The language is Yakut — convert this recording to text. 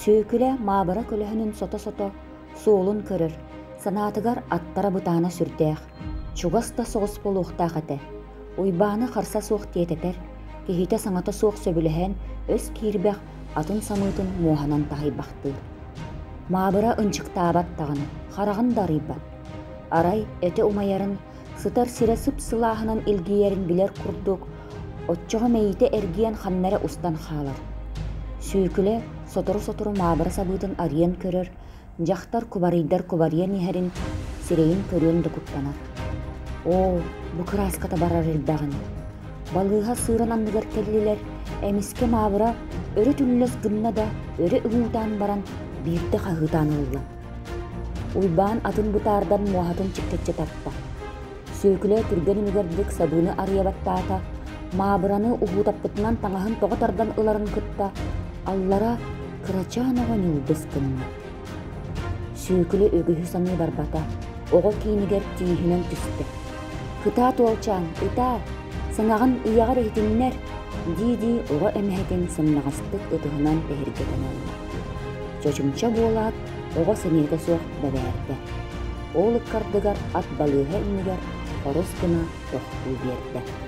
Сүөкүлэ Маабыра көлөһүнүн сото-сото суолун көрөр, санаатыгар аттара бытаана сүрдээх, чугас да соҕус буолуохтаах этэ. Уйбааны харса суох тиэтэтэр, киһитэ саҥата суох сөбүлэһэн өс киирбэх атын самыытын муоһанан таһыйбахтыыр. Маабыра ынчыктаабат даҕаны, хараҕын да арыйбат. Арай этэ умайарын, сытар сирэ сып-сылааһынан илгийэрин билэр курдук, оччоҕо мэйиитэ эргийэн ханна эрэ устан хаалар. Сүөкүлэ сотору-сотору Маабыра сабыытын арыйан көрөр, дьахтар кубарыйдар кубарыйан иһэрин сирэйин көрүөн да куттанар. Оо, бу кырааската барар элбэҕин. Балыыһа сыырын анныгар кэллилэр, эмискэ Маабыра өрө түллэс гынна да, өрө уһуутаан баран биирдэ хаһыытаан ылла. Уйбаан атын бытаардан муоһатын чиккэччи тарта. Сүөкүлэ түргэн үлүгэрдик сабыыны арыйа баттаата, Маабыраны уһуутаппытынан таҥаһын тоҕо тардан ыларын кытта аллара кырачаан оҕо ньылбыс гынна. Сүөкүлэ үгүһү саныы барбата, оҕо киинигэр тииһинэн түстэ. «Кытаат уолчаан, ытаа, саҥаҕын ийэҕэр иһитиннэр!» дии-дии оҕо эмэһэтин сымнаҕастык ытыһынан эһиргэтэн ылла. Чочумча буолаат, оҕо сэниэтэ суох бэбээрдэ. Ол ыккардыгар ат балыыһа иннигэр хорус гына тохтуу биэрдэ.